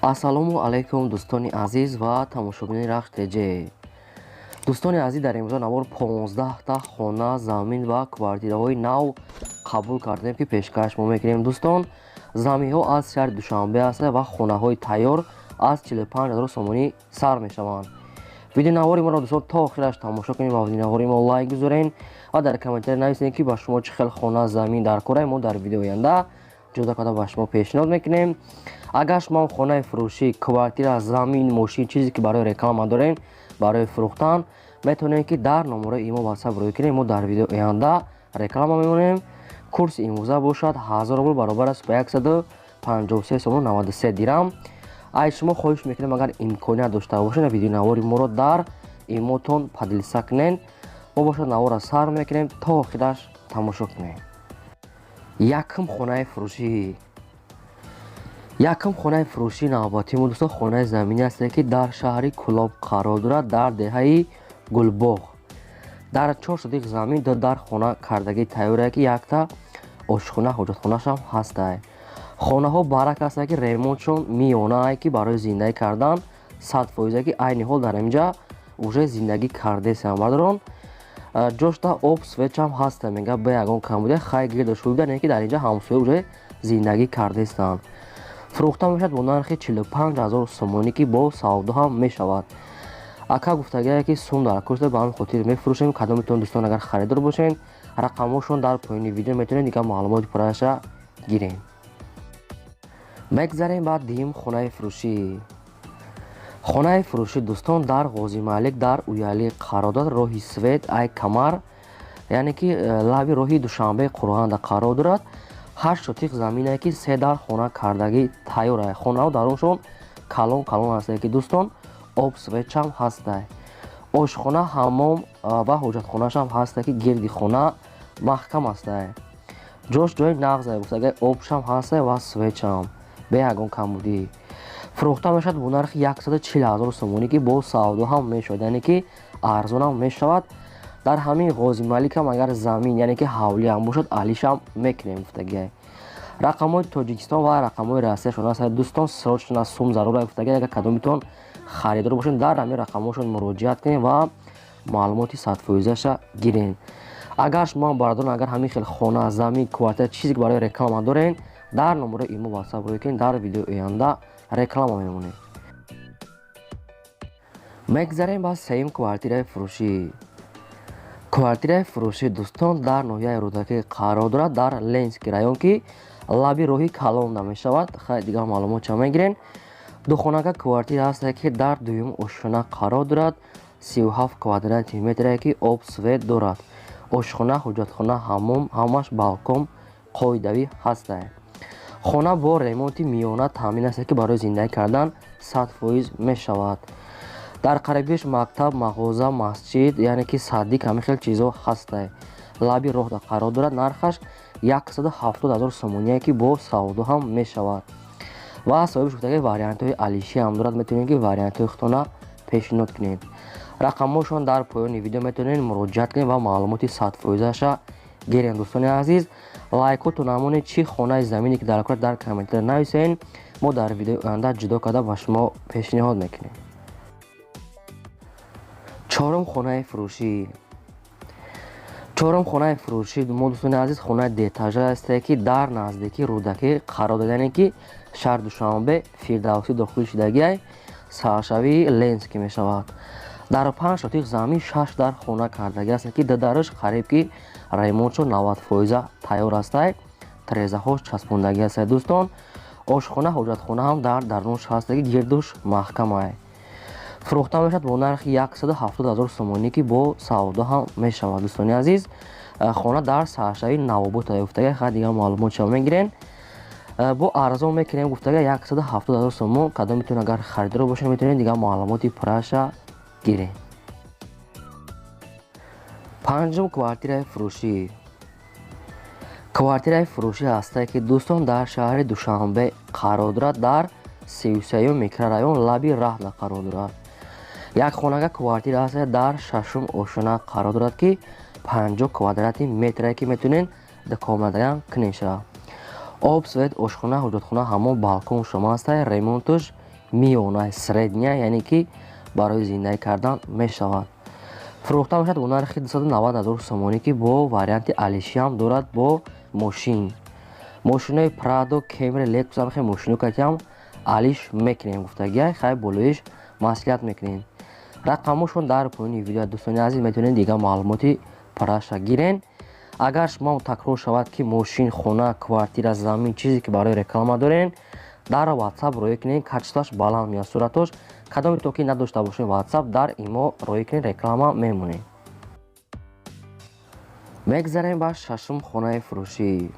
Ассалому алайкум, дӯстони азиз ва тамошобинони Рахш ТЖ. Дӯстони азиз, дар имрӯза навор 15та хона, замин ва квартираҳои нав қабул кардем, ки пешкаш мо мекунем. Дӯстон, заминҳо аз шаҳри Душанбе ҳастанд ва хонаҳои тайёр аз 45 ҳазор сомонӣ сар мешаванд. Видеонавори моро, дӯстон, то охираш тамошо кунед ва видеонавори мо лайк гузорен ва дар комментария нависед, ки ба шумо чӣ хел хона, замин дар кора. Мо дар видео оянда ҷудо карда ба шумо пешниҳод мекунем. Агар шумо хонаи фурӯшӣ, квартира, замин, мошин, чизе ки барои реклама дорем, барои фурӯхтан, метавонем, ки дар номерои имо, Ватсап рӯй кунем. Мо дар видео оянда реклама мемонем. Курси имрӯза бошад 1000 рубл баробар аст ба 153 сомон 93 дирам. Ай шумо хоҳиш мекунем, агар имконият дошта бошед, видеонавори моро дар имотон поделиться кунед. Мо бошад наворро сар мекунем, то охираш тамошо кунем. Якум хонаи фурӯшӣ. Якум хонаи фурӯшии навбатии мо, дӯстон, хонаи заминӣ ҳасте, ки дар шаҳри Кӯлоб қарор дорад, дар деҳаи Гулбоғ. Дар 4 сотих замин, ду дар хона кардагӣ тайёре, ки якта ошхона, ҳоҷатхонашам ҳастай. Хонаҳо барак ҳастанд, ки ремонтшон миёнаае, ки барои зиндагӣ кардан 100%, ки айни ҳол дар инҷа уже зиндагӣ кардесам. Бардорон, ҷошта об, светчам ҳаста, мега, бе ягон камбудия. Хай, гирда шуда не, ки дар инҷа ҳамсоя уже зиндагӣ кардестанд. Фурӯхта мешавад бо нархи 45 ҳазор сомонӣ, ки бо савдо ҳам мешавад. Ака гуфтагие, ки сум дар курс, ба ҳамин хотир мефурӯшем. Кадомитон, дӯстон, агар харидор бошед, рақамҳошон дар поёни видео, метавонед дигар маълумоти пурраша гирем. Мегзарем ба дуюм хонаи фурӯшӣ. Хонаи фурӯшӣ, дӯстон, дар Ғозималик, дар Уялӣ қарор дорад. Роҳи свет ай камар, яъне ки лаби роҳи Душанбе Қурғанда қарор дорад. 8 сотих замине, ки се дар хона кардагӣ тайёр. Хонаҳо даруншон калон калон ҳастае, ки, дӯстон, об, светчам ҳастай, ошхона, ҳаммом ва ҳоҷатхонашам ҳастай, ки гирди хона маҳкам ҳастай. Ҷош ҷои нағзае, гуфтагай, обшам ҳастай ва светчам бе ягон камбудӣ. Фурӯхта мешавад бо нархи 140 ҳазор сомонӣ, ки бо савдо ҳам мешавад, яъне ки арзонам мешавад. Дар ҳамин Ғозималикам агар замин, яъне ки ҳавлиам бошад, алишам мекунем, гуфтагиай. Рақамҳои Тоҷикистон ва рақамҳои Россияшон аст. Дӯстон, срочно сум зарур, гуфтагиай. Агар кадомитон харидор бошед, дар ҳамин рақамҳошон муроҷиат кунед ва маълумоти 100%-аша гиред. Агар шумо, бародарон, агар ҳамин хел хона, замин, квартира, чизе ки барои реклама доред, дар номерои имо, Ватсап рӯй кунед, дар видеои оянда реклама мемонем. Мегзарем ба сеюм квартираи фурӯшӣ. Квартираи фурӯшӣ, дӯстон, дар ноҳияи Рӯдакӣ қарор дорад, дар Ленинский район, ки лаби роҳи калон мешавад. Хай, дигар маълумот ча мегирем. Духонака квартира ҳасте, ки дар дуюм ошхона қарор дорад, 37 квадрати метре, ки об, свет дорад, ошхона, ҳоҷатхона, ҳаммом, ҳамаш балкон қоидавӣ ҳастае. Хона бо ремонти миёна таъмин аст, ки барои зиндагӣ кардан 100% мешавад. Дар қарибиш мактаб, мағоза, масҷид, яъне ки садик, ҳамин хел чизҳо ҳастае. Лаби роҳда қарор дорад. Нархаш 170 ҳазор сомоние, ки бо савдо ҳам мешавад ва соҳибш гуфтаги, вариантҳои алишӣ ҳам дорад, метавонед, ки вариантҳои худтона пешниҳод кунед. Рақамҳошон дар поёни видео, метавонед муроҷиат кунед ва маълумоти 100%-аша гирем. Дӯстони азиз, лайкотон намонед. Чӣ хонаи замине ки дар кор, дар комментария нависен, мо дар видеои оянда ҷудо карда ба шумо пешниҳод мекунем. Чорум хонаи фурӯшӣ. Чорум хонаи фурӯшӣ мо, дӯстони азиз, хонаи дуэтажа ҳасте, ки дар наздикии Рӯдакӣ қарор дорад, яъне ки шаҳри Душанбе, Фирдавсӣ дохил шудагиай, саршавии Ленинский мешавад. Дар 5 сотих замин, шаш дар хона кардагӣ аст, ки дадараш қариб ки ремонтшо 90% тайёр ҳастай, тирезаҳош часпондагӣ ҳастай. Дӯстон, ошхона, ҳоҷатхона ҳам дар дарунаш ҳаста, ки гирдуш маҳкамай. Фурӯхта мешавад бо нархи 170 ҳазор сомонӣ, ки бо савдо ҳам мешавад. Дӯстони азиз, хона дар саршавии Навобод гуфтага. Ха, дигар маълумот шава мегирен, бо арзон мекунем, гуфтага, 170 ҳазор сомон. Кадомитон агар харидор бошед, метавонед дигар маълумоти пурраша гирем. Панҷум квартираи фурӯшӣ. Квартираи фурӯшӣ ҳастае, ки, дӯстон, дар шаҳри Душанбе қарор дорад, дар 33-юм микрорайон, лаби раҳна қарор дорад. Як хонага квартира ҳаст, дар шашум ошона қарор дорад, ки 50 квадрати метре, ки метавонед дукомнатаям кунед шава. Об, свет, ошхона, ҳоҷатхона, ҳамон балкон шумо ҳастай. Ремонтуш миёна, средняя, яъне ки барои зиндагӣ кардан мешавад. Фурӯхта мешавад бо нархи 290 000 сомонӣ, ки бо варианти алишиам дорад, бо мошин. Мошинои Прадо, Кемри, Лексус, ҳамихел мошино катиам алиш мекунем гуфтагиай, хай болоиш маслиҳат мекунем. Рақамошон дар поёни видео, дӯстони азиз, метавонед дигар маълумоти параша гирен. Агар шумо такрор шавад, ки мошин, хона, квартира, замин, чизе ки барои реклама дорен, дар WhatsApp роӣ кунед, качество аш баланд меяд суратош. Кадоме то ки надошта бошед WhatsApp, дар имо роӣ кунед, реклама мемонед. Мегзарем ба шашум хонаи фурӯшӣ.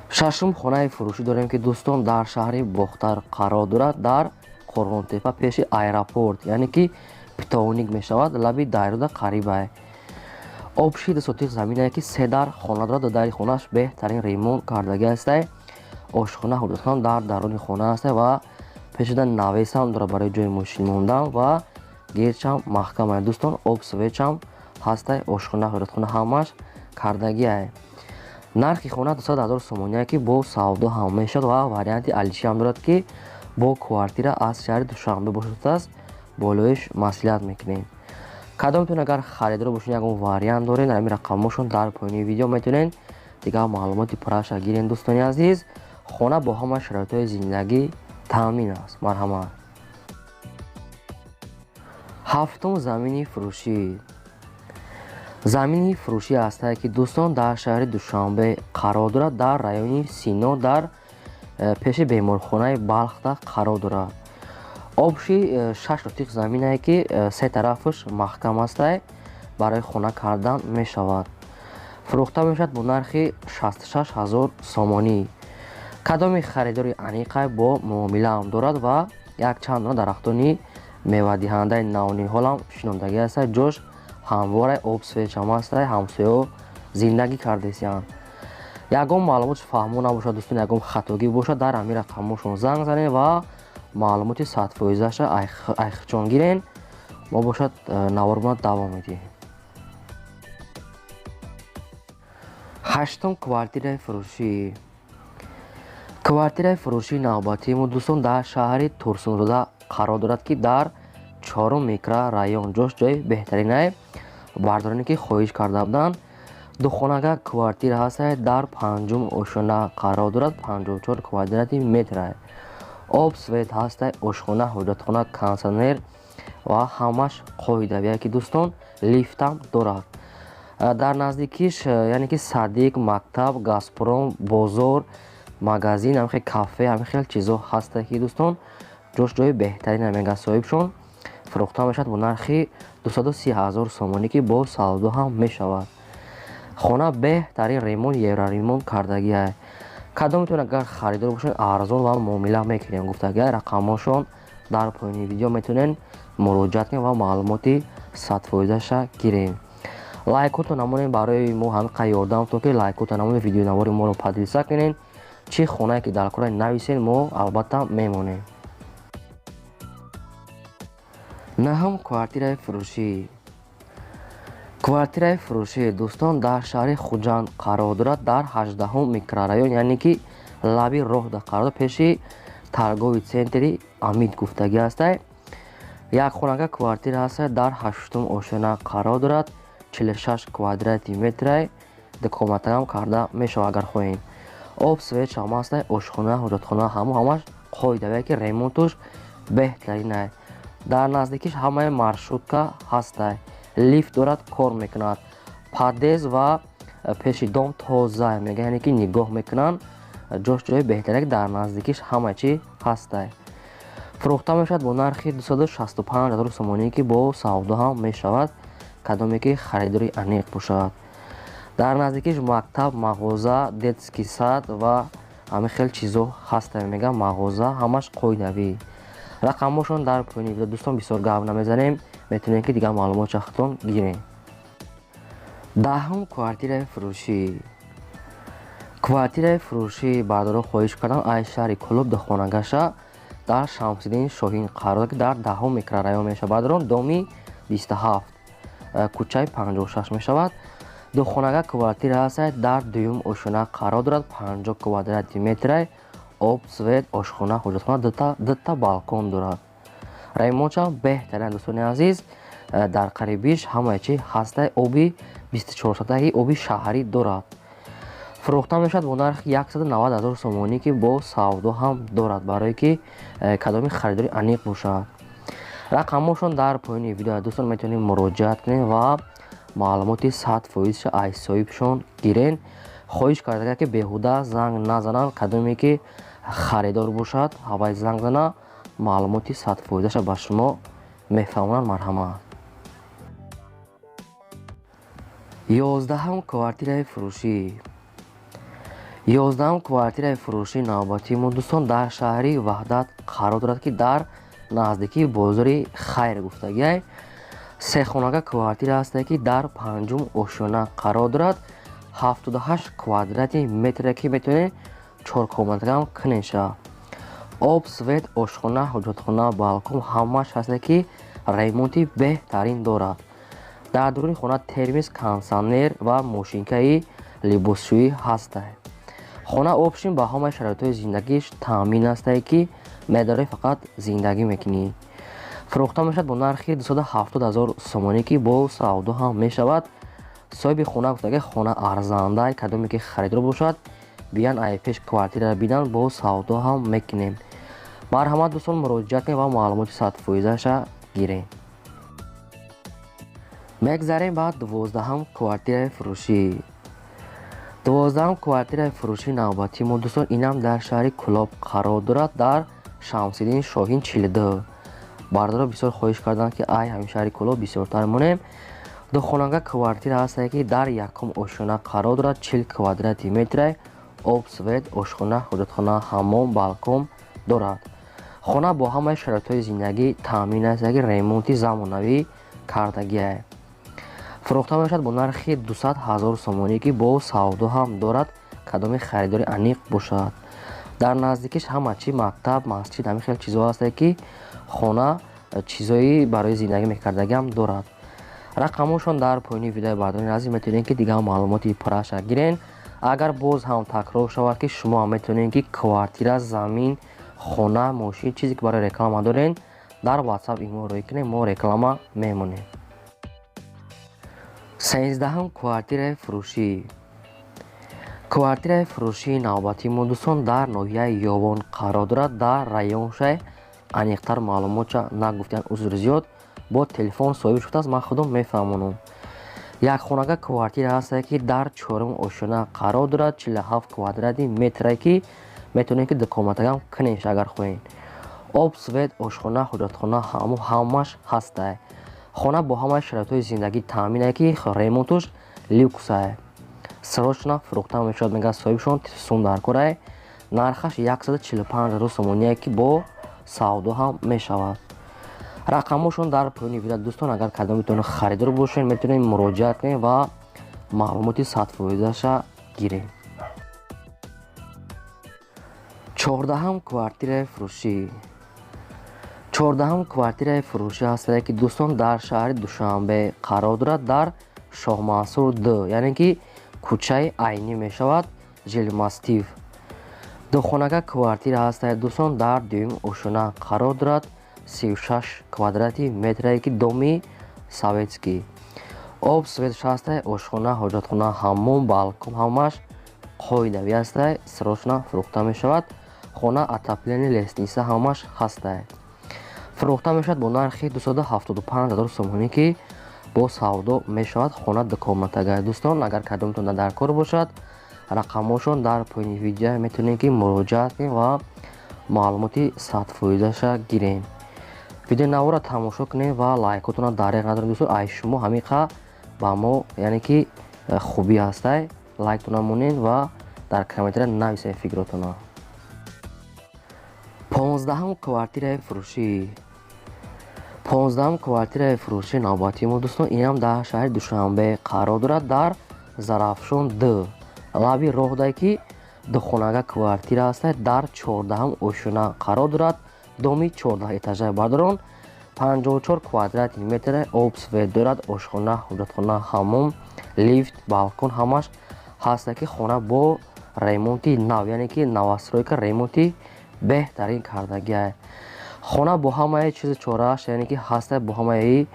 Шашум хонаи фурӯшӣ дорем, ки дӯстон дар шаҳри Бохтар қарор дорад, дар Қурғонтепа, пеши аэропорт, яъне ки питовник мешавад, лаби дарёда қарибае. Общий 2 сотих заминае, ки се дар хона дорад. Дари хонааш беҳтарин ремонт кардагӣ ҳастай. Ошхона, ҳуҷратхона дар даруни хона ҳастай ва пешида навес ам дорад барои ҷои мошин мондан ва герчам маҳкамае, дӯстон. Об, свет ам ҳастай, ошхона, ҳуҷратхона ҳамаш кардагиае. Нархи хона 200 000 сомоние, ки бо савдо ҳам мешавад ва варианти алишиам дорад, ки бо квартира аз шаҳри Душанбе бошадааст, болоиш маслиҳат мекунем. Кадомтон агар харидор бошед, ягон вариант доред, ҳамин рақамҳошон дар поёни видео, метавонед дигар маълумоти пурраша гирен. Дӯстони азиз, хона бо ҳама шароитҳои зиндагӣ таъмин аст, марҳамат. Ҳафтум замини фурӯшӣ. Замини фурӯшӣ ҳастае, ки дӯстон дар шаҳри Душанбе қарор дорад, дар райони Сино, дар пеши беморхонаи Балхда қарор дорад. Общий 6 сотих заминае, ки се тарафаш маҳкам ҳастай, барои хона кардан мешавад. Фурӯхта мешавад бо нархи 66 000 сомонӣ. Кадоми харидори аниқай, бо муомилаам дорад ва якчанд дона дарахтони мевадиҳандаи навниҳолам шинондагӣ ҳастай. Ҷош ҳамворай, об, свет ам ҳастай, ҳамсояҳо зиндагӣ кардесиянд. Ягон маълумот фаҳмо набошад, дӯстон, ягон хатогӣ бошад, дар ҳамин рақамҳошон занг занед ва маълумоти 100%-аша айхчон гирен. Мо бошад наворбона давом медиҳем. Ҳаштум квартираи фурӯшӣ. Квартираи фурӯшии навбатии мо, дӯстон, дар шаҳри Турсунзода қарор дорад, ки дар чорум микрорайон, ҷош ҷои беҳтаринае. Бардороне ки хоҳиш карда буданд, духонага квартира ҳастае, дар панҷум ошёна қарор дорад, 54 квадрати метрае. Об, свет ҳастай, ошхона, ҳоҷатхона, кондитсионер ва ҳамаш қоидавие, ки дӯстон лифтам дорад. Дар наздикиш, яъне ки садик, мактаб, Газпром, бозор, магазин, ҳамихел кафе, ҳамихел чизо ҳастае, ки дӯстон ҷош ҷои беҳтарин мега соҳибшон. Фурӯхта мешавад бо нархи 230 000 сомонӣ, ки бо савдо ҳам мешавад. Хона беҳтарин ремонт, евроремонт кардагиае. Кадометон агар харидор бошед, арзон ва муомила мекунем гуфтагиа. Рақамҳошон дар поёни видео, метавонед муроҷиат кунед ва маълумоти 100%-аша гирем. Лайкото намонем, барои мо ҳамин қадр ёрдам то ки лайкото намонем, видеонавори моро поделиться кунед. Чӣ хонае ки дар кора нависед, мо албатта мемонем. Наҳум квартираи фурӯшӣ. Квартираи фурӯшӣ, дӯстон, дар шаҳри Хуҷанд қарор дорад, дар 18-ум микрорайон, яъне ки лаби роҳда қарор дорад, пеши торговый центри Амид гуфтагӣ ҳастай. Якхонага квартира ҳастай, дар ҳаштум ошёна қарор дорад, 46 квадрати метрай, дукомнатаам карда мешавад агар хоҳем. Об, свет ам ҳастай, ошхона, ҳоҷатхона ҳаму ҳамаш қоидавие, ки ремонтуш беҳтаринай. Дар наздикиш ҳамаи маршрутка ҳастай, лифт дорад, кор мекунад. Подъезд ва пеши дом тоза мега, яъне ки нигоҳ мекунанд. Ҷош ҷои беҳтаре, ки дар наздикиш ҳама чӣ ҳастай. Фурӯхта мешавад бо нархи 265 000 сомонӣ, ки бо савдо ҳам мешавад, кадоме ки харидори аниқ бошад. Дар наздикиш мактаб, мағоза, детский сад ва ҳамин хел чизо ҳастай мега, мағоза ҳамаш қоидавӣ. Рақамҳошон дар поёни видео, дӯстон, бисёр гап намезанем, метавонед ки дигар маълумот шахтон гирем. Даҳум квартираи фурӯшӣ. Квартираи фурӯшӣ бардоро хоҳиш кардам аз шаҳри Кӯлоб, духонагаша дар Шамсиддин Шоҳин қарор дорад, ки дар 10-ум микрорайон мешавад, баъдарон доми 27, кӯчаи 56 мешавад. Духонага квартира ҳастад, дар дуюм ошёна қарор дорад, 50 квадрати метрай. Об, свет, ошхона, ҳоҷатхона, дута балкон дорад. Ремонтшам беҳтарин, дӯстони азиз. Дар қарибиш ҳамаи чи ҳастай, оби 24 соатаи, оби шаҳрӣ дорад. Фурӯхта мешавад бо нархи 190 000 сомонӣ, ки бо савдо ҳам дорад, барое ки кадоми харидори аниқ бошад. Рақамҳошон дар поёни видео, дӯстон, метавонед муроҷиат кунед ва маълумоти 100%-ша аз соҳибшон гирен. Хоҳиш карда, ки беҳуда занг назананд, кадоме ки харидор бошад, ҳавай занг зана, маълумоти 100%-аша ба шумо мефаҳмонанд. Марҳамат. 11-ум квартираи фурӯшӣ. 11-ум квартираи фурӯшии навбатии мо, дӯстон, дар шаҳри Ваҳдат қарор дорад, ки дар наздикии бозори Хайр гуфтагиай. Сехонага квартира ҳастае, ки дар панҷум ошёна қарор дорад, 78 квадрати метре, ки метавонед чоркомнатагам кунед шава. Об, свет, ошхона, ҳоҷатхона, балкон ҳамааш ҳастае, ки ремонти беҳтарин дорад. Дар дуруни хона термос, кондитсионер ва мошинкаи либосшӯӣ ҳастае. Хона общем ба ҳамаи шароитҳои зиндагиш таъмин ҳастае, ки медорӣ, фақат зиндагӣ мекунӣ. Фурӯхта мешавад бо нархи 270 000 сомонӣ, ки бо савдо ҳам мешавад. Соҳиби хона гуфтага, хона арзанда, кадоме ки харидор бошад, биян, ай пеш квартираро бинанд, бо савдо ҳам мекунем. Марҳамат, дӯстон, муроҷиат кунед ва маълумоти 100%-аша гирем. Мегзарем ба 12-ҳам квартираи фурӯшӣ. 12-ҳам квартираи фурӯшии навбатии мо, дӯстон, инам дар шаҳри Кӯлоб қарор дорад, дар Шамсиддин Шоҳин 42. Бардоро бисёр хоҳиш карданд, ки ай ҳамин шаҳри Кӯлоб бисёртар монем. Духонага квартира ҳастае, ки дар якум ошёна қарор дорад, 40 квадрати метре, об, свет, ошхона, ҳоҷатхона, ҳаммом, балкон дорад. Хона бо ҳамаи шароитҳои зиндагӣ таъмин аст, ки ремонти замонавӣ кардагиае. Фурӯхта мешавад бо нархи 200 000 сомонӣ, ки бо савдо ҳам дорад, кадоми харидори аниқ бошад. Дар наздикиш ҳама чи мактаб, масҷид, ҳамин хел чизҳо ҳастае, ки хона чизҳои барои зиндагӣ мекардагиам дорад. Рақамҳошон дар поёни видеои, бардорони азиз, метавонед, ки дигар маълумоти пурраша гирен. Агар боз ҳам такрор шавад, ки шумо ҳам метавонед, ки квартира, замин, хона, мошин, чизе ки барои реклама дорен, дар Ватсап имо роҳӣ кунем, мо реклама мемонем. 13-ҳам квартираи фурӯшӣ. Квартираи фурӯшии навбатии мо, дӯстон, дар ноҳияи Ёвон қарор дорад, дар районшай аниқтар маълумотша нагуфтиянд, узр зиёд. Бо телефон соҳиб шудааст, ман худам мефаҳмонам. Якхонага квартира ҳастае, ки дар чорум ошёна қарор дорад, 47 квадрати метре, ки метавонед, ки дукомнатагам кунед, агар хоҳед. Об, свет, ошхона, ҳоҷатхона ҳамаш ҳастае. Хона бо ҳамаи шароитҳои зиндагӣ таъминае, ки ремонтуш люксае. Срочно фурӯхта мешавад, мегӯяд соҳибшон, сум дар корае. Нархаш 145 000 сомоние, ки бо савдо ҳам мешавад. Рақамҳошон дар поёни видео, дӯстон, агар кадомитон харидор бошед, метавонед муроҷиат кунед ва маълумоти 100%-аша гиред. 14-ҳам квартираи фурӯшӣ. 14-ҳам квартираи фурӯшӣ ҳастае, ки, дӯстон, дар шаҳри Душанбе қарор дорад, дар Шоҳмансур д, яъне ки кӯчаи Айнӣ мешавад, жилмассив. Духонага квартира ҳастае, дӯстон, дар дуюм ошёна қарор дорад, 36 квадрати метрае, ки доми советский. Об, свет ҳастае, ошхона, ҳоҷатхона, ҳаммом, балкон ҳамааш қоидавӣ ҳастае. Срочно фурӯхта мешавад. Хона отопление, лестница ҳамааш ҳастае. Фурӯхта мешавад бо нархи 275 000 сомонӣ, ки бо савдо мешавад. Хона дукомнатага, дӯстон, агар кадомтон дар кор бошад, рақамҳошон дар поёни видео, метавонед, ки муроҷиат кунед ва маълумоти 100%-аша гиред. Видеои наворро тамошо кунед ва лайкотонро дареғ надоред, дӯстон. Ай шумо ҳамиқа ба мо, яъне ки хубӣ ҳастай. Лайктона монед ва дар комментария нависед фикротонро. 15-ҳам квартираи фурӯшӣ. 15-ҳам квартираи фурӯшии навбатии мо, дӯстон, инам дар шаҳри Душанбе қарор дорад, дар Зарафшон д, лаби роҳдае, ки духонага квартира ҳастад, дар 14-ҳам ошёна қарор дорад, доми 14 этажаи, бардорон, 54 квадрати метр, об, свет дорад, ошхона, ҳоҷатхона, ҳаммом, лифт, балкон ҳамаш ҳаста, ки хона бо Ремонти нав, яъне ки новостройка, ремонти беҳтарин кардагиай. Хона бо ҳамаи чизу чорааш, яъне ки ҳастай, бо ҳамаи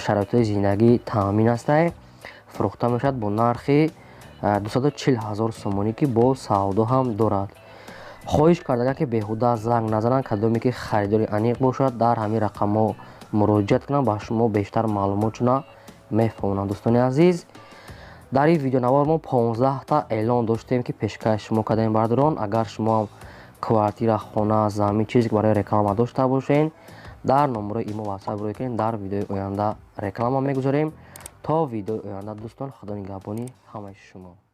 шароитҳои зиндагӣ таъмин ҳастай. Фурӯхта мешавад бо нархи 240 000 сомонӣ, ки бо савдо ҳам дорад. Хоҳиш кардаган, ки беҳуда занг назананд, кадоме ки харидори аниқ бошад, дар ҳамин рақамҳо муроҷиат кунанд, ба шумо бештар маълумотшона мефаҳмонанд. Дӯстони азиз, дар ин видеонавор мо 15та эълон доштем, ки пешкаши шумо кардем. Бардорон, агар шумоам квартира, хона, замин, чизе ки барои реклама дошта бошед, дар номерои имо, ватсап рӯй кунед, дар видеои оянда реклама мегузорем. То видеои оянда, дӯстон, худо нигаҳбони ҳамаи шумо.